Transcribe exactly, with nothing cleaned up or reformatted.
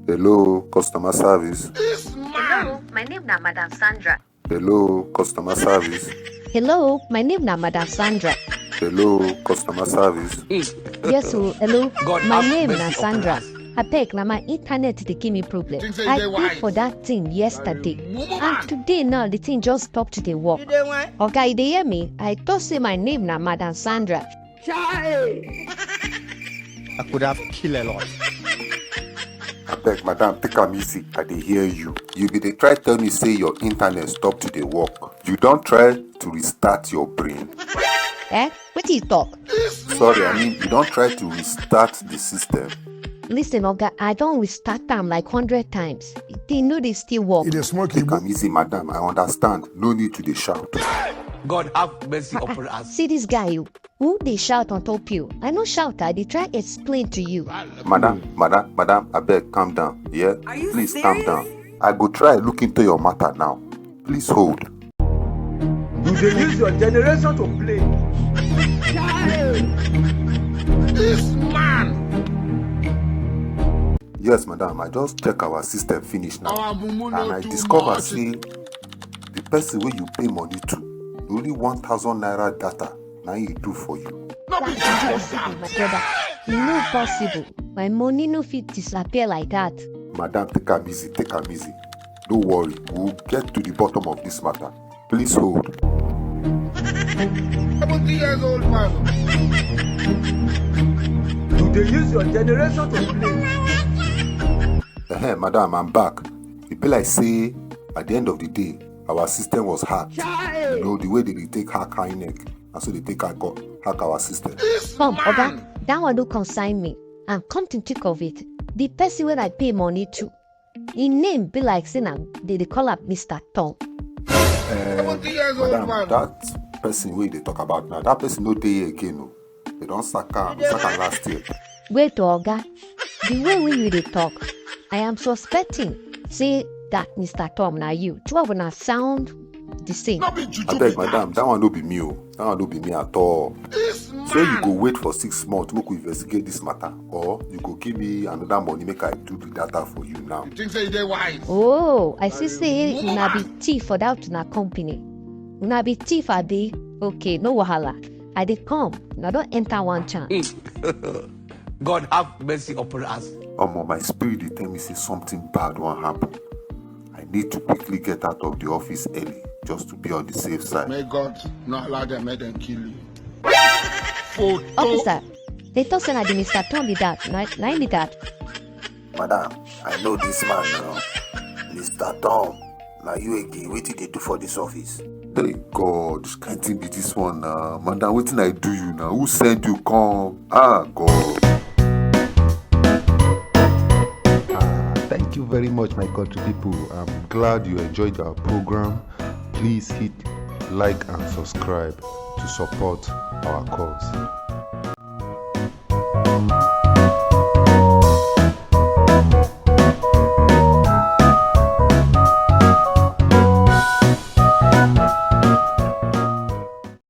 Hello, customer service. Hello, my name na Madam Sandra. Hello, customer service. Hello, my name na Madam Sandra. Hello, customer service. Yes, oh, hello. My name na Sandra. Abeg, na my internet dey give me problem. I pay for that thing yesterday. And today now, the thing just stop to dey work. Oga, you dey hear me? I talk say my name na Madam Sandra. Chai! I could have killed a lot. Abeg, madam, take am easy. I dey hear you. You be dey try tell me say your internet stop to dey work. You don try to restart your brain? Eh? Wetin you talk? Sorry, I mean, you don try to restart the system? Listen, Oga, I don restart am like hundred times. The thing no dey still work. E dey smoke Take igbo. am easy, madam. I understand. No need to dey shout. God have mercy upon us. See this guy, you. Who dey shout on top you? I no shout, I dey try explain to you. Madam, madam, madam, abeg, calm down. Yeah? Are you Please calm serious? down. I go try look into your matter now. Please hold. You dey use your generation to play. Yes, madam, I just check our system finish now. And I discover say the person wey you pay money to, na only one thousand naira data na him e do for you. My brother, e no possible. My money no fit disappear like that. Madam, take am easy, take am easy. No worry, we will get to the bottom of this matter. Please hold. You dey use your generation to play. Ehem, madam, I'm back. E be like say at the end of the day, our system was hacked. You know, the way they dey take hack INEC, and so they take hack, hack our system. Come, Oga, that one no concern me. And come to think of it, the person wey I pay money to, him name be like say na they dey call am Mister Tom. Uh, madam, that person wey you dey talk about now, that person no dey here again o. They don sack am, sack am last year. Wait, Oga, the way wey you dey talk, I am suspecting say that Mister Tom na you. Two of una sound the same. Abeg, madam, that one no be me o. That one no be me at all. Say you go wait for six months, make we investigate this matter, or you go give me another money, make I do the data for you now. You think say you dey wise? Oh, I see say una be thief for that una company. Una be thief, abi? Okay, no wahala. I dey come. Una don enter one chance. God have mercy upon us. Omo, my spirit dey tell me say something bad wan happen. I need to quickly get out of the office early just to be on the safe side. May God not allow them, make them kill you. Officer, they talk say na the Mister Tom be that. Na, na him be that. Madam, I know this man now. Mister Tom, na you again. Wetin dey do for this office? Hey God, which kind thing be this one now? Madam, wetin I do you now? Who send you come? Ah, God. Ah, thank you very much, my country people. I'm glad you enjoyed our program. Please hit like and subscribe to support our cause.